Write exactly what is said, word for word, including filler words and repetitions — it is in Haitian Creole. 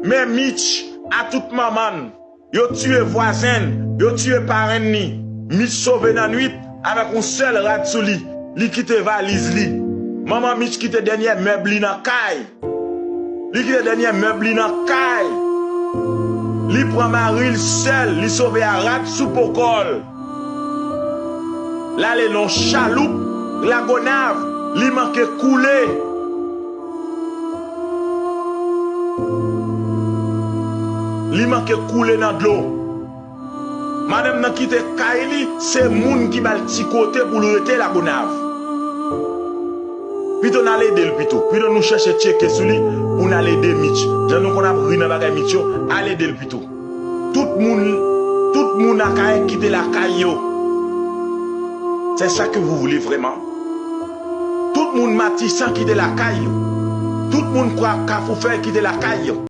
Men Mitch, a tout manman l, yo tiye vwazen l, yo tiye parenn li. Mitch sove nan nwit avèk yon sèl rad sou li. Li kite valiz li. Manman Mitch kite dènyè mèb li nan kay. Li kite dènyè mèb li nan kay. Li pran mari l sèl, li sove a rad sou po kò l. L ale nan yon chaloup Lagonav, li manke koule. Li manke koule nan dlo. Madanm nan kite kay li, se moun ki ba l ti kote pou l rete Lagonav. Pito n al ede l pito. Pito nou chèche tcheke sou li pou n al ede Mitch. Jan nou konn ap ri nan bagay Mitch yo, al ede l pito. Tout moun, tout moun Akayè kite lakay yo. C'est ça que vous voulez vraiment? Tout moun Matisan kite lakay yo. Tout moun Kwa-, Kafou Fèy kite lakay yo.